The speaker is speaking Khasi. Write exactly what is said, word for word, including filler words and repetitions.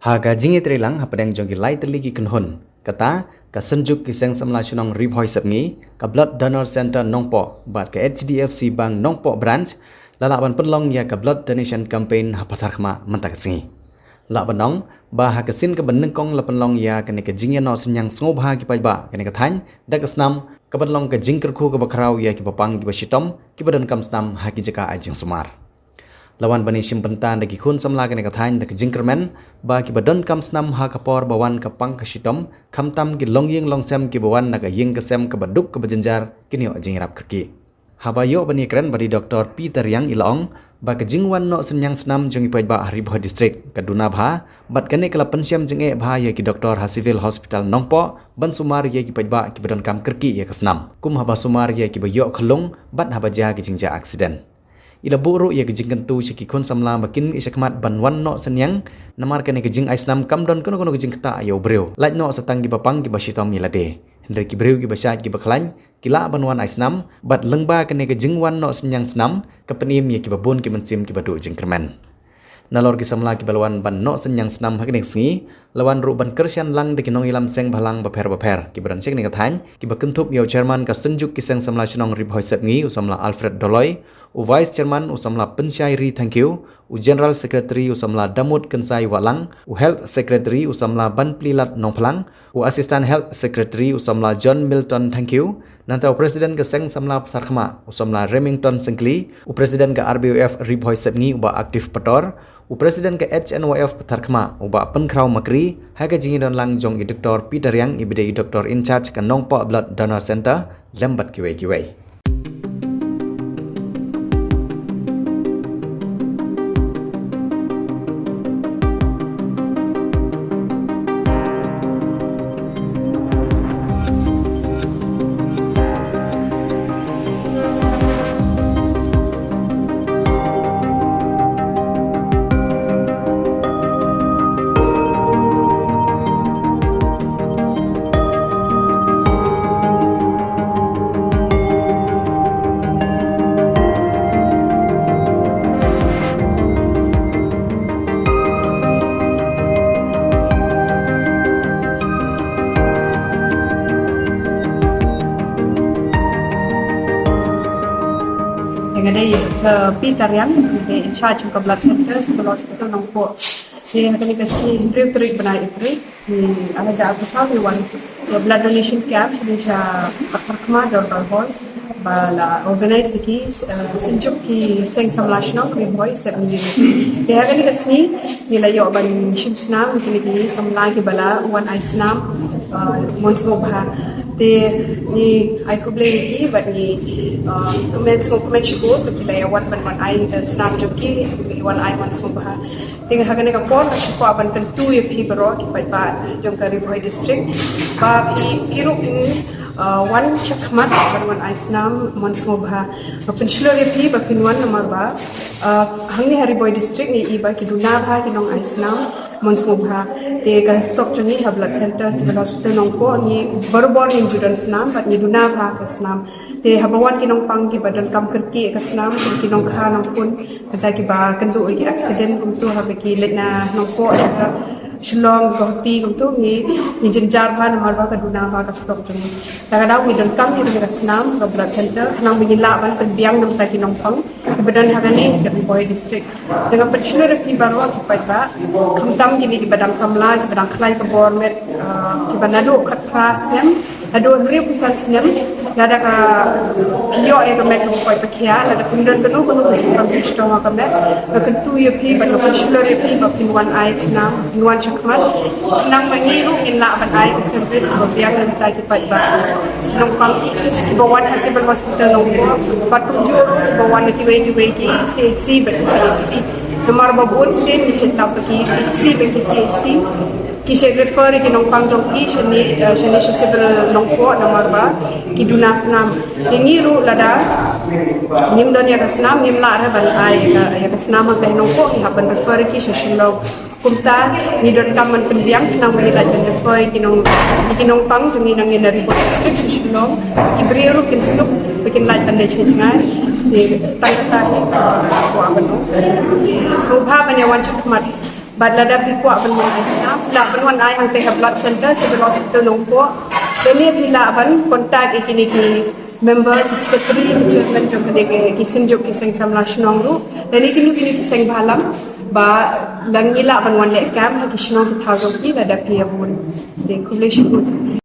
Ha ka jingïatreilang hapdeng jong ki lai tylli ki kynhun, kata ka Synjuk ki Seng Samla Shnong Ri Bhoi Sepngi, ka Blood Donor Center Nongpoh bad ka H D F C Bank Nongpoh Branch, la lah ban pynlong ïa ka Blood Donation Campaign ha Patharkhmah mynta ka sngi. Lah ban ong ba ha ka sien kaba nyngkong la pynlong ïa kane ka jingïanoh synñiang sngewbha ki paidbah kane ka thaiñ da ka snam, ka pynlong ka jingkyrkhu kaba khraw ïa kiba pang kiba shitom kiba donkam snam ha ki jaka ai jingsumar. La wan ban ïashim bynta da ki khun samla kane ka thaiñ da ka jingkyrmen ba kiba donkam snam ha ka por ba wan ka pang ka shitom, khamtam ki longïing longsem kiba wan na ka ïing ka sem kaba duk kaba jynjar, kin ïoh jingïarap kyrkieh. Haba ïoh ban ïakren bad i Doktor P Tariang, i la ong ba ka jingwan noh synñiang snam jong i paidbah ha Ri Bhoi District ka duna bha, bad kane ka la pynshem jingeh bha ïa ki doktor ha Civil Hospital Nongpoh ban sumar ïa ki paidbah kiba donkam kyrkieh ïa ka snam, kum haba sumar ïa kiba ïoh khyllung bad haba jia ki jingjia aksiden. I la buh ruh ïa ka jingkyntu sha ki khun samla ba kin mih shakhmat ban wan noh synñiang, namar kane ka jingai snam kam don kano kano ka jingktah ïa u briew, lait noh sa tang kiba pang kiba shitom ïa lade. Hynrei ki briew kiba shait kiba khlaiñ ki lah ban wan ai snam, bad lyngba kane ka jingwan noh synñiang snam ka pynim ïa kiba bun ki mynsiem kiba duh jingkyrmen. Nalor ki samla kiba la wan ban noh synñiang snam ha kane ka sngi, la wan ruh ban kyrshan lang da ki nongïalam seng bhalang bapher bapher kiba don sha kane ka thaiñ, kiba kynthup ïa u Chairman ka Synjuk ki Seng Samla Shnong Ri Bhoi Sepngi, u samla Alfred Doloi, u Vice Chairman, u samla Pynshai Ri Thangkhiew, u General Secretary, u samla Damut Kynsai Wahlang, u Health Secretary, u samla Banplilat Nongphlang, u Assistant Health Secretary, u samla John Milton Thangkhiew, nangta u President ka Seng Samla Patharkhmah, u samla Remington Syngkli, u President ka R B O F Ri Bhoi Sepngi, u Bah Active Pator, u President ka H N Y F Patharkhmah, u Bah Pynkhraw Makri, ha ka jingïadon lang jong i Doktor P Tariang, iba dei i Doktor in charge ka Nongpoh Blood Donor Center, lem bad kiwei kiwei. Nga dei, uh, P Tariang, dei in charge ka Blood Center, Civil Hospital Nongpoh. Te ha kane ka sngi hynriew tarik bnai April, ngi, ha ka jaka ka sngi ngi wan ïa blood donation camp shane sha Patharkhmah Dorbar Hall, ba la organize ki, uh, Synjuk ki Seng Samla Shnong Ri Bhoi Sepngi. Te ha kane ka sngi ngi la ïoh ban shim snam ïa kine ki samla kiba la wan ai snam, uh, mon sngewbha. Te ngi ai khublei ïa ki bad ngi, uh, kmen sngewbha, kmen shibun, to ki la ïa wan ban wan ai, uh, snam jong ki, wan ai mon sngewbha. Te ha kane ka por nga sngewkwah ban kyntu ïa phi baroh ki paidbah jong ka Ri Bhoi District ba phi, phi ruh phin, uh, wan shakhmat ban wan ai snam mon sngewbha. Nga pynshlur ïa phi ba phin wan namar ba, uh, hangne ha Ri Bhoi District ngi i ba ki duna bha ki nong ai snam mon sngewbha. Te ka stock jong ngi ha Blood Center Civil Hospital Nongpoh ngi barabor ngim ju don snam bad ngi duna bha ka snam. Te haba wan ki nongpang kiba donkam kyrkieh ka snam, ki nongkha nongpun, kata kiba kynduh ïa ki accident kumto haba ki leit na Nongpoh sha Shillong, Guwahati kumto, ngi, ngi jynjar bha namar ba ka duna bha ka stock jong ngi. Te ka daw ngi donkam ïa ka snam ka Blood Center khnang ba ngin lah ban pynbiang na bynta ki nongpang kiba don ha kane ka Ri Bhoi District. Te nga pynshlur ïa phi baroh ki paidbah, khamtam kine kiba dang samla, kiba dang khlaiñ ka bor met, ah, kiba naduh khatphra snem haduh hynriewphew san snem. Lada ka, phi ïoh ïa ka met kaba koit ba khiah, lada phi don kano kano ka jingpang shitom ha ka met, nga kyntu ïa phi bad nga pynshlur ïa phi ba phin wan ai snam, phin wan shakhmat, khnang ba ngi ruh ngin lah ban ai ka service kaba biang na bynta ki paidbah. Nongpang kiba wan ha Civil Hospital Nongpoh bad kumjuh ruh kiba wan na kiwei kiwei ki C H C bad ki P H C. Namar ba bun sien ngi shait tap ba ki P H C bad ki C H C ki shait refer ïa ki nongpang jong ki shane, eh, shane sha Civil Nongpoh namar ba ki duna snam. Te ngi ruh lada ngim don ïa ka snam ngim lah re ban ai ïa ka, ïa ka snam hangta ha Nongpoh, ngi hap ban refer ïa ki sha Shillong. Kumta ngi donkam ban pynbiang khnang ba ngi lah ban refer ïa ki nong, ïa ki nongpang jong ngi nangne na Ri Bhoi District sha Shillong. Ki briew ruh kin suk ba kin lah ban leit sha jngai. Te tang kata hi, uh, kwah ban ong. Sngewbha ban ïa wan shakhmat. Bad lada phi kwah ban wan ai sngap, lah ban wan ai hangtei ha blood center, Civil Hospital Nongpoh. Lane phi lah ban contact ïa kine ki member, ki secretary, ki chairman jong kine ki, ki seng juk, ki seng samla shnong ruh. Lane kino kino ki seng bhalam ba la ngi lah ban wan leh camp ha ki shnong ki thaw jong phi lada phi ïa bun. Te khublei shibun.